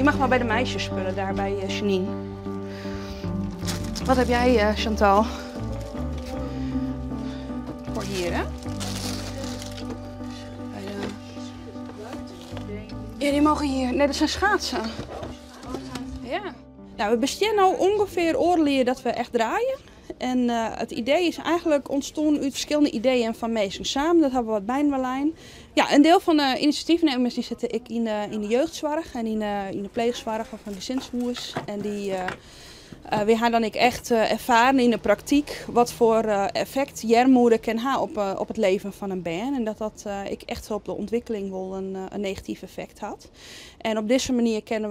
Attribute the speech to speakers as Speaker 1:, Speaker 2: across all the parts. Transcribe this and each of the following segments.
Speaker 1: mag maar bij de meisjes spullen, daar bij Janine. Wat heb jij, Chantal? Voor hier, hè? Bij de... Ja, die mogen hier. Nee, dat zijn schaatsen. Ja. Nou, we bestaan nu ongeveer oorlog dat we echt draaien. En het idee is eigenlijk ontstaan uit verschillende ideeën van mensen samen. Dat hebben we wat bijna. Ja, een deel van de initiatiefnemers die zitten ik in de jeugdzorg en in de pleegzorg of een gezinshoes. En die we hebben dan ik echt ervaren in de praktijk wat voor effect jermoeder kan hebben op het leven van een bern. En dat dat ik echt op de ontwikkeling wel een negatief effect had. En op deze manier kunnen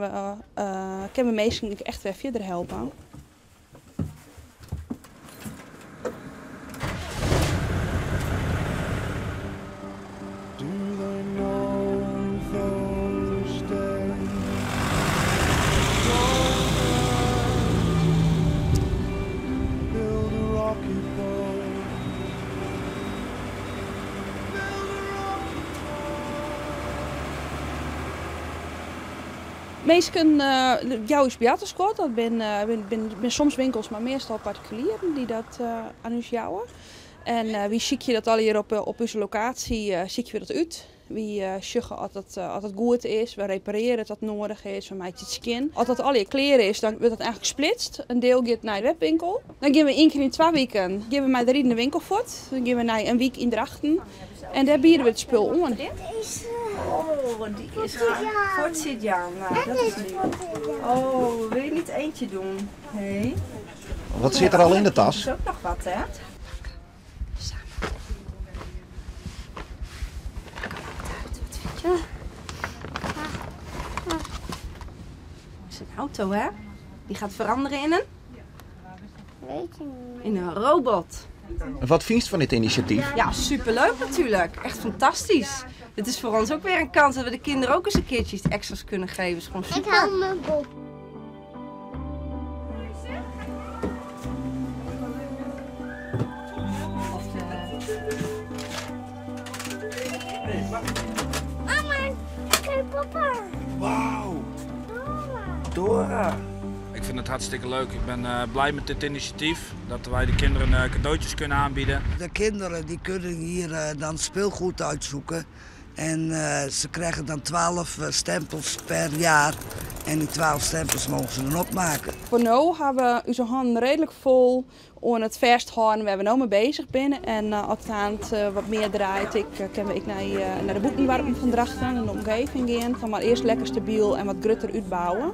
Speaker 1: we mensen echt weer verder helpen. Meestal jou is Beatenskot, dat ben soms winkels, maar meestal particulieren die dat aan ons jouwen. En wie zie je dat al hier op onze locatie, zie je dat uit. Wie sjuggen als het goed is, we repareren het dat nodig is, we maken het skin. Als dat al je kleren is, dan wordt dat eigenlijk gesplitst. Een deel gaat naar de webwinkel. Dan gaan we 1 keer in 2 weken gaan we maar in de winkel voort. Dan gaan we naar een week in Drachten en daar bieden we het spul om.
Speaker 2: Oh, die is voor Jan. Nou, dat is lief. Oh, wil je niet eentje doen? Hey.
Speaker 3: Wat zit er al in de tas?
Speaker 2: Dat is ook nog wat, hè?
Speaker 1: Samen.
Speaker 2: Wat vind je? Het is een auto, hè? Die gaat veranderen in een?
Speaker 4: Weet je niet.
Speaker 2: In een robot.
Speaker 3: Wat vind je van dit initiatief?
Speaker 2: Ja, superleuk natuurlijk. Echt fantastisch. Het is voor ons ook weer een kans dat we de kinderen ook eens een keertje iets extra's kunnen geven. Het is gewoon super.
Speaker 4: Ik hou mijn bob. Mama, kijk papa.
Speaker 5: Wauw.
Speaker 4: Dora.
Speaker 5: Dora. Ik vind het hartstikke leuk. Ik ben blij met dit initiatief. Dat wij de kinderen cadeautjes kunnen aanbieden.
Speaker 6: De kinderen die kunnen hier dan speelgoed uitzoeken. En ze krijgen dan 12 stempels per jaar. En die 12 stempels mogen ze dan opmaken.
Speaker 1: Voor nu hebben we onze handen redelijk vol om het vasthouden waar we nu mee bezig zijn. En als het aan het wat meer draait, kunnen we naar de boekenwarpen van Drachten en de omgeving gaan. Dan maar eerst lekker stabiel en wat grutter uitbouwen.